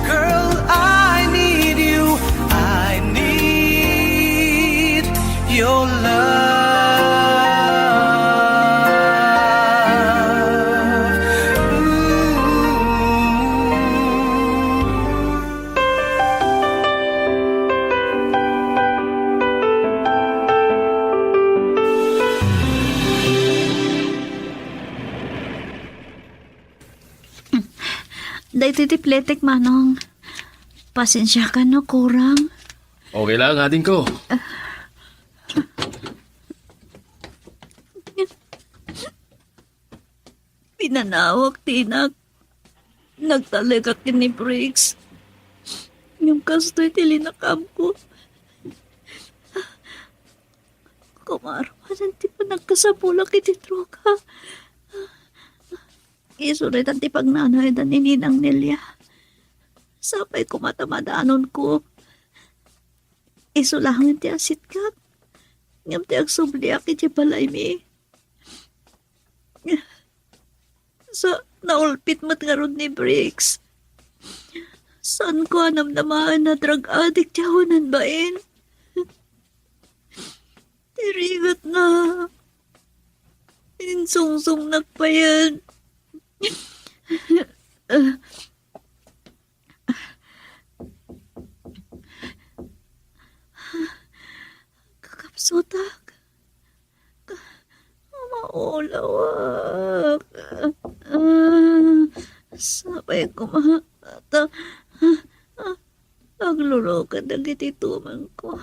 Girl, I need you. I need your love. Ooh. Daytoy ti pletek, Manong. Pasensiakan no kurang. Okay lang, adingko. Pinanawak ti inak. Nagtalekak ken ni Briggs. Ngem kastoy ti linakaamko. Kumarumanen ti panagkasapulak iti droga. Isu daytan ti pagnanayodan ni Ninang Nelia. Sapay koma ta madanonko. Isu laengen ti asitkak. Ngem ti agsubliak iti balaymi. Sa, naulpit met ngarud ni Briggs. Saanko a namnamaen a drug addict ti awanan bain. Ti rigatna, insungsongnak payen. Kakapsutak. Ka-, maulawak. Ah, sapay koma ta, ah, ah, aglurokan dagiti tumengko.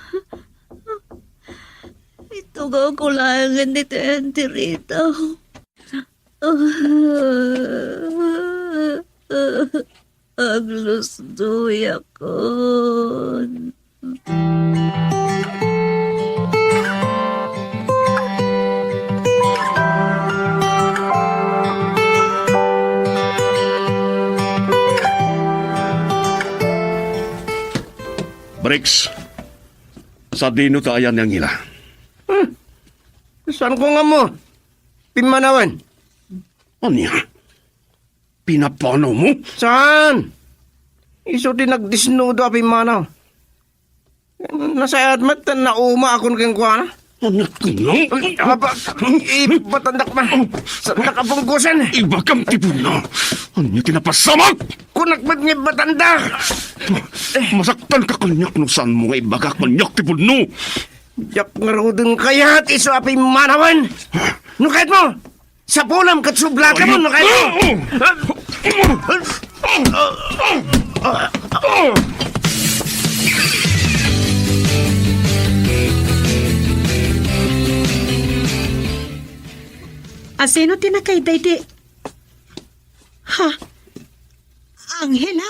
Itugawko laengen ditoy enterita. Aglusdoyakon. Briggs, sadino ta ayan ni Angela? Hmm. Saanko nga ammo. Pimmanawen. Ania? Pinapanawmo? Saan? Isu ti nagdesnudo a pimmanaw. Nasayaat met ta naumaakon kenkuana. Anak ko na. Ay, aba, ibatandak ma. Saan nakapungkusan? Ibagam ti puno. Anya ti napasamak? Kunak met nga ibatanda. Masaktan ka kaniak no saan mo nga ibaga kaniak ti puno. Diak ngaruden kayat isu a pimmanawen. No kayat mo, sapulam ket sublaka mo, no kayat mo. Asino ti nakaida iti, ha? Angela?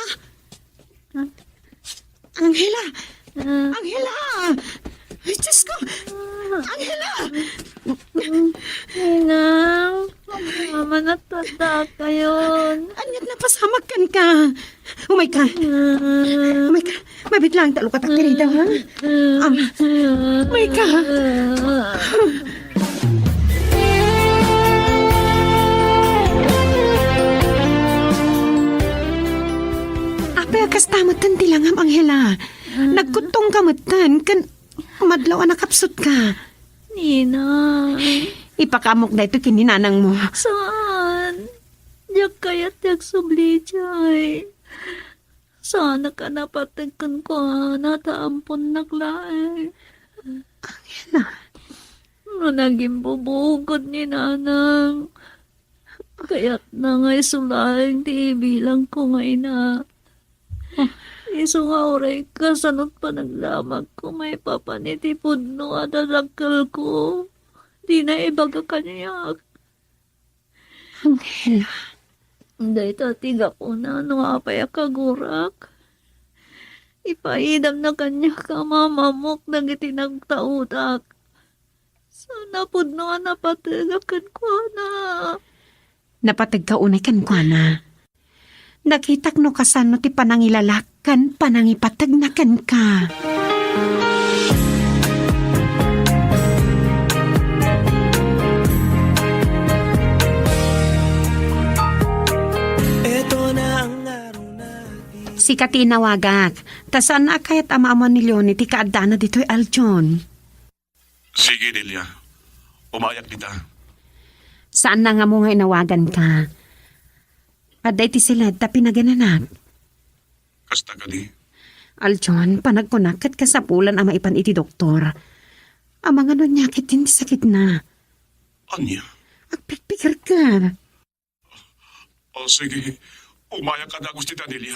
Angela! Ah. Angela! Ay, Diyos ko! Angela! Ninang, mama, natada kayon. Aniat napasamak kenka. Umay ka. Ah. Umay ka. Mabit lang, talukatak ti ridaw, ha? Ah. Umay ka. Apay a kasta metten ti langam, Angela? Nagkuttong ka metten, ken madlaw a nakapsut ka. Ninang. Ipakaamok daytoy ken ni nanang mo. Saan? Diak kayat ti agsubli jay. Saanak a napateg kenkuana ta amponnak laeng. Angela. No nagimbubugod ni nanang, kayatna nga isu laeng ti ibilangko nga ina. Isu nga uray kasano't panagdamagko maipapan iti pudno a dadakkelko, dina ibaga kaniak. Angela. Dayta ti gapuna no apay a kagurak. Ipaidamna kaniak a mamamok dagiti nagtaudak. Saan a pudno a napateg kenkuana. Napategka unay kenkuana. Nakitak no kasano ti panangilalak ken panangipategna kenka. Sika ti inawagak, ta saan a kayat a maammuan ni Leonie ti kaaddana ditoy, Aljon. Sige, Delia. Umayak dita. Saanna nga ammo nga inawaganka. Adda iti siled ta pinagananak. Kasta kadi? Aljon, panagkunak ket kasapulan a maipan iti doktor. Amangan no ania ketdin ti sakitna. Ania? Agpigpigerka. O, sige. Umayak a dagus ti Danilia.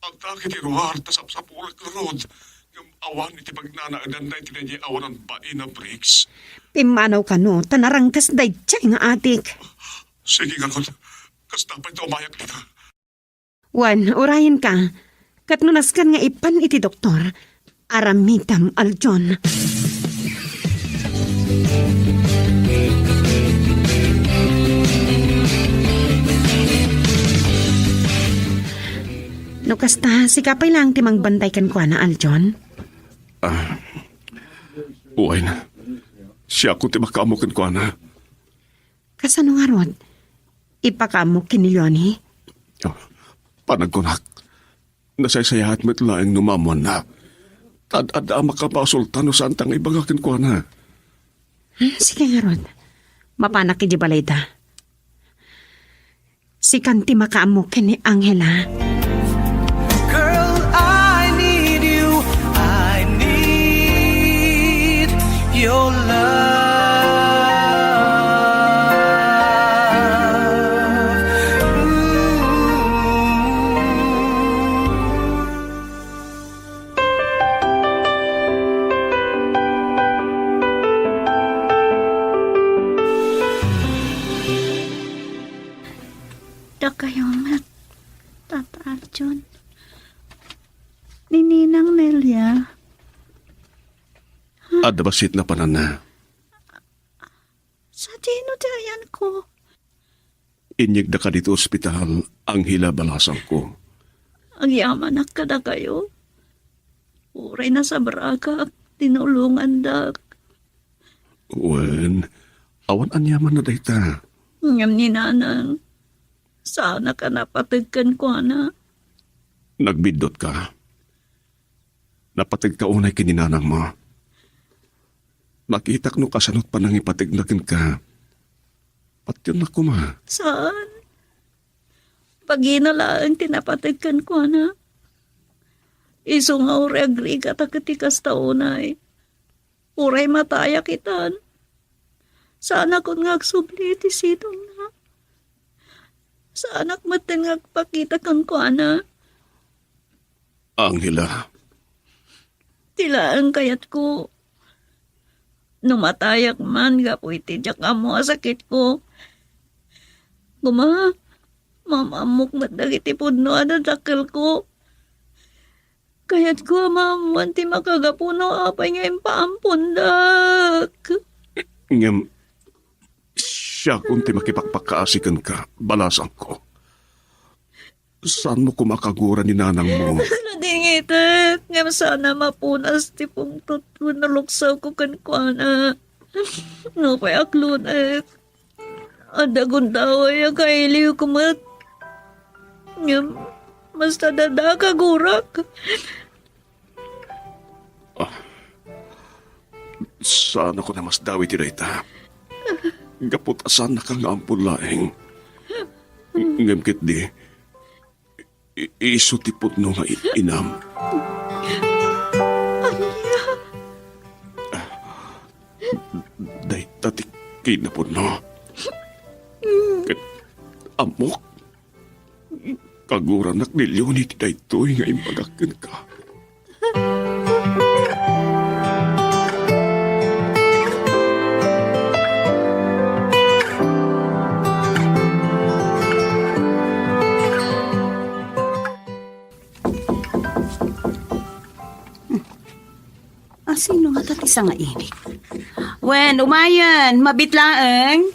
Agtak iti ruar ta sapsapulek ngarud. Ngem awan iti pagnanaedanna iti daydiay awanan bain a brakes. Pimmanaw kano ta narangkas daydiay nga atik. Sige ngarud. Kasta pay ta umayak dita. Wen, urayenka. Ket no nasken nga ipan iti doktor, aramidem, Aljon. No kasta, sika pay laeng ti mangbantay kenkuana, Aljon? Ah, wen, siakon ti makaammo kenkuana. Kasano ngarud? Ipakaammo ken ni Leonie? Oh, panagkunak, nasaysayaat met laeng no maammoanna. Ad-adda a makabasolta no saanta nga ibaga kenkuana. Hmm, sige ngarud. Mapanak idiay balayda. Sikan ti makaammo ken ni Angela. Girl, I need you. I need your love. Ooh. Dakayo met, Tata Arjun. Ni Ninang Nelia. Adda bassit napananna. Sadino ti ayanko? Inyegda kadi iti ospital, Angela, balasangko. Agyamanak kadakayo. Uray nasabragak, tinulongandak. Wen, awan aniamanna dayta. Ngem ni Nanang, saanak a napateg kenkuana. Nagbiddutka. Napategka unay ken ni Nanangmo. Makitak no kasano't panangipategna kenka. Patiennak koma. Saan? Bagina laeng ti napateg kenkuana. Isu nga uray agrigata ket ti kasta unay. Uray matayak itan. Saanakon nga agsubli iti sidongna. Saanak metten nga agpakita kenkuana. Angela. Ti laeng kayatko. No matayak man gapu iti diak ammo a sakitko, koma, maam-ammok met dagiti pudno a dadakkelko. Kayatko a maammoan ti makagapu no apay nga impaampondak. Ngem, siakon ti makipakpakaasi kenka, balasangko. Saanmo koma a kagura ni nanangmo? Nadingitek, ngem saan a mapunas ti pungtot wenno luksawko kenkuana. Nupay aklonek, adda gundaway a kailiwko met. Ngem, basta adda kagurak. Ah, saanakon a masdawi ti dayta. Gapu ta saannaka nga ampon laeng. Ngem ketdi, i-, isu ti pudno nga i-, inam. Ania? Dayta ti kinapudno. Ket ammok, kaguranak ni Leonie ti daytoy nga imbagak kenka. Asino ngata ti sangainik? Wen, umayen, mabit laeng.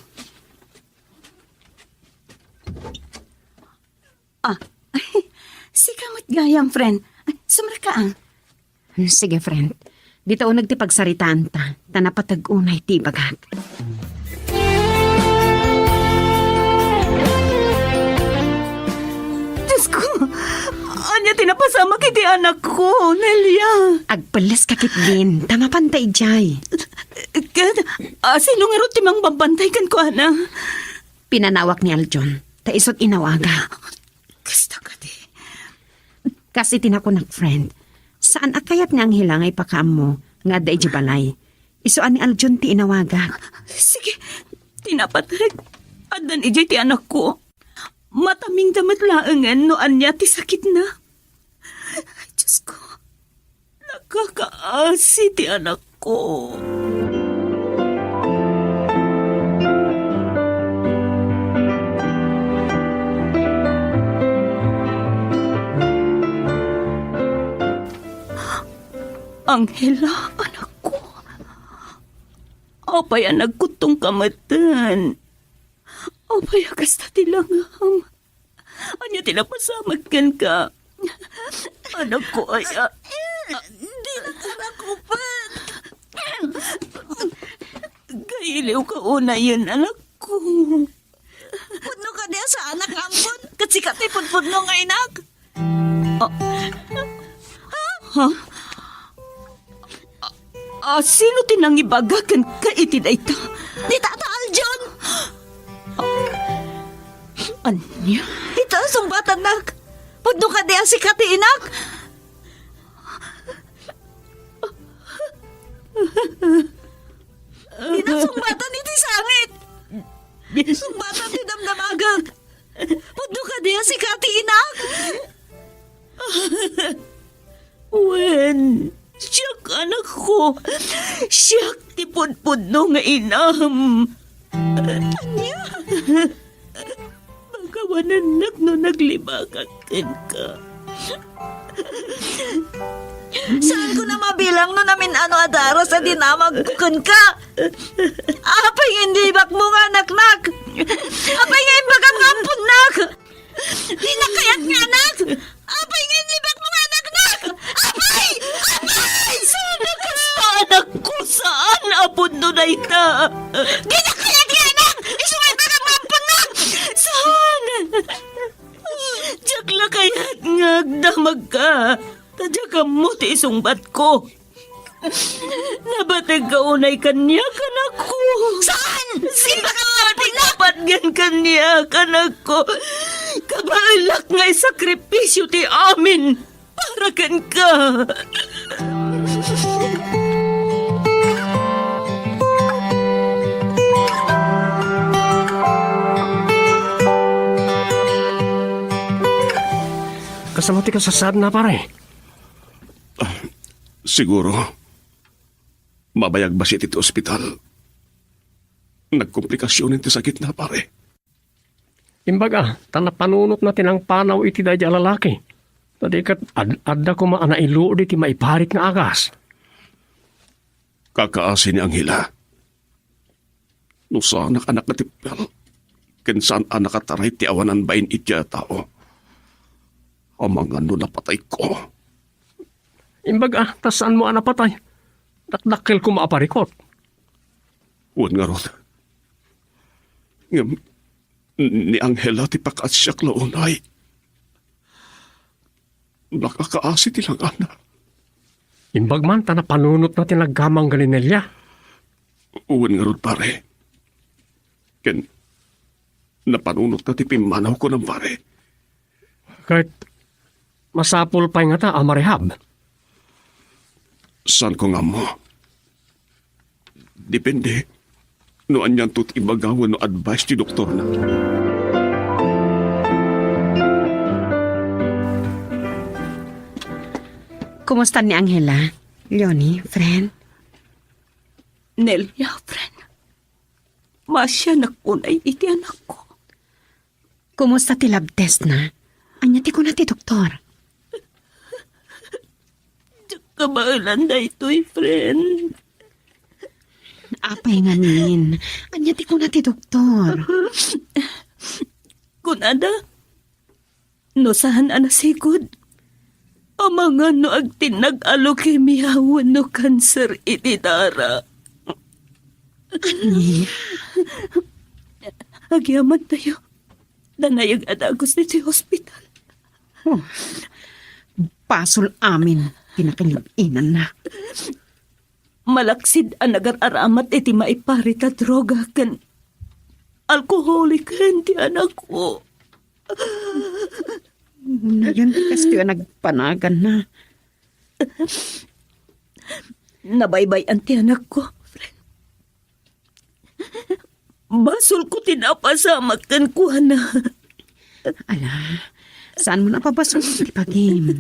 Ah, sika met gayam, friend. Ay, sumrek ka, ah. Hmm, sige, friend. Dita uneg ti pagsaritaanta, ta napateg unay ti ibagak. Diosko, ania ti napasamak iti anakko, Nelia? Agpelles ka ketdin, ta mapanta idiay. Ket, ah, sino ngarud ti mangbabantay kenkuana? Pinanawak ni Aljon, ta isu't inawagak. Kasta kadi. Kas iti nakunak, friend, saan a kayat ni Angela nga ipakaammo nga adda idiay balay. Isu a ni Aljon ti inawagak. Sige, ti napateg, addan idiay ti anakko. Matamingda met laengen no ania ti sakitna. Ay, Diosko. Nakakaasi ti anakko. Angela, anakko. Apay a nagkuttongka metten? Apay a kasta ti langam? Ania ti napasamak kenka? Anakko aya. Dina karakupen. Kailiwka unayen, anakko. Pudno kadi a saanak nga ampon? Ket sika ti pudpudno nga inak. Ah. Ha? Ah, sino ti nangibaga kenka iti dayta? Ni Tata Aljon! Ania? Ita, sungbatannak. Pudno kadi a sika ti inak? Ita, sungbatan iti sangit. Sungbatan ti damdamagek. Pudno kadi a sika ti inak? Wen, siak, anakko. Siak ti pudpudno nga inam. Ania? Pakawanennak no naglibakak kenka. Saanko a mabilang no namin-ano a daras a dinamagko kenka. Apay nga inlibakmo nga anaknak? Apay nga imbagam nga amponnak? Dina kayat nga anak! Apay nga inlibakmo nga anaknak? Apay! Apay! Saan a kasta, anakko? Saan a pudno dayta? Dina kayat nga anak! Isu nga imbagam nga amponnak! Saan? Diak la kayat nga agdamagka. Ta diak ammo ti isungbatko. Nabategka unay kaniak, anakko. Saan? Sika ka nga pinapat-, patgan kaniak, anakko. Kabaelak nga isakripisyo ti amin para kenka. Kasano ti kasasaadna, pare? Ah, siguro, mabayag bassit iti ospital. Nagkomplikasionen ti sakitna, pare. Imbag a, ta napanunotna ti nangpanaw iti daydi a lalaki. Ta di ket ad-, adda koma a nailuod iti maiparit nga agas. Kakaasi ni Angela. No saanak a nakatipper, ken saan a nakataray ti awanan bain iti a tao. Amangan no napatayko. Imbag a, ta saanmo a napatay. Dakdakkel koma a parikut. Wen ngarud. Ngem, ni Angela ti pakaasiak la unay. Nakakaasi ti langana. Imbag man ta napanunotna ti naggamang gali Nelia. Wen ngarud, pare. Ken napanunotna ti pimmanaw, kunam, pare. Ket masapul pay ngata a marehab? Saanko nga ammo. Depende no anianto ti ibaga wenno advice ti doktorna. Kumusta ni Angela? Leonie, friend? Nelia, friend. Maasianak unay iti anakko. Kumusta ti lab test na? Ania ti kuna ti doktor? Diak kabaelan daytoy, friend. Apay ngamin? Ania ti kuna ti doktor? Kunada, no saan a nasigud, amangan no agtinnag a leukemia wenno kanser iti dara. Ani? Agyamantayo. Danayag a dagus ditoy ospital. Oh. Basol amin ti nakilib-inanna. Malaksid a nagar-aramat iti maiparit a droga ken alkoholiken ti anakko. Nayon ti kastoy a nagpanaganna. Nabaybay-an ti anakko, friend. Basolko ti napasamak kenkuana. Ala, saanmo a pabasolen ti bagim?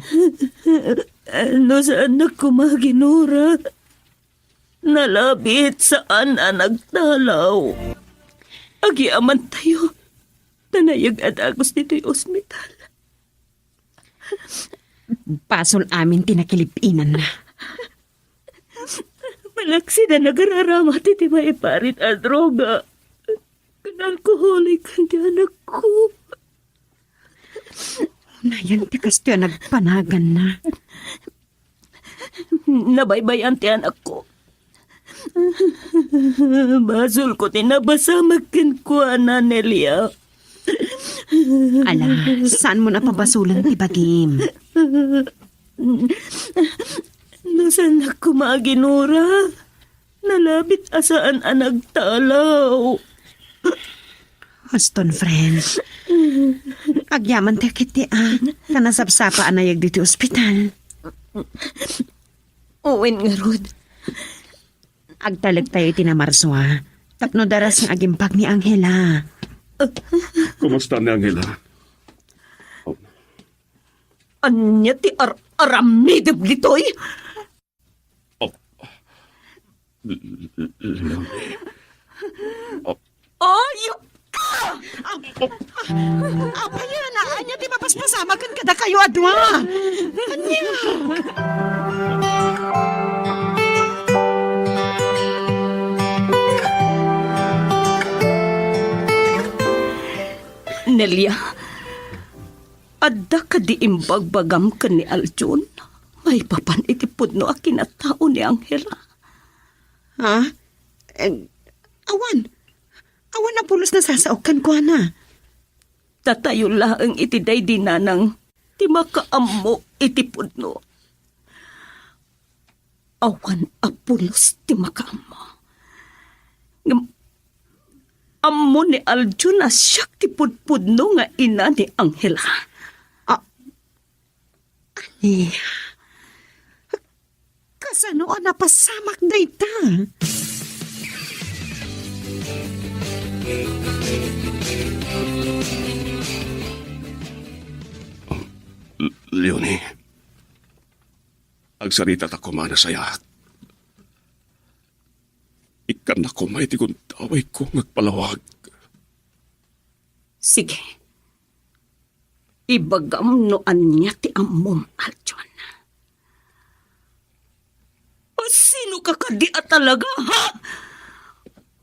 No saannak koma aginura, nalabit saan a nagtalaw. Agyamantayo, danayag a dagus ditoy ospital. Basol amin ti nakilib-inanna. Malaksid a nagar-aramat iti maiparit a droga ken alkoholiken ti anakko. Nayon ti kastoy a nagpanaganna. Nabaybay-an ti anakko. Basolko ti napasamak kenkuana, Nelia. Ala, saanmo a pabasolen ti bagim? No saannak koma aginura, nalabit a saan a nagtalaw. Huston, friend. Agyamantayo ketdi a, ta nasapsapa a nayeg ditoy ospital. Wen ngarud. Agtalektayo iti namarsua tapno daras nga agimbag ni Angela. Kumusta ni Angela? Ania ti ar-, aramidem ditoy? Oh. L-, l-, l-, oh. Ayup ka! Ap-, ap-, apay a, ania ti mapaspasamak ken kadakayo a dua? Ania? Nelia, adda kadi imbagbagam ken ni Aljon maipapan iti pudno a kinatao ni Angela? Ha? Eh, awan. Awan a pulos nasasaok kenkuana. Datayo laeng iti daydi nanang ti makaammo iti pudno. Awan a pulos ti makaammo. Ngem ammo ni Aljon a siak ti pudpudno nga ina ni Angela. A-, Ania? Kasano a napasamak dayta? L-, Leonie, agsarita ta koma a nasayaat. Ikkannak koma iti gundawayko nga agpalawag. Sige. Ibagam no ania ti ammom, Aljon. Sino ka kadi a talaga, ha?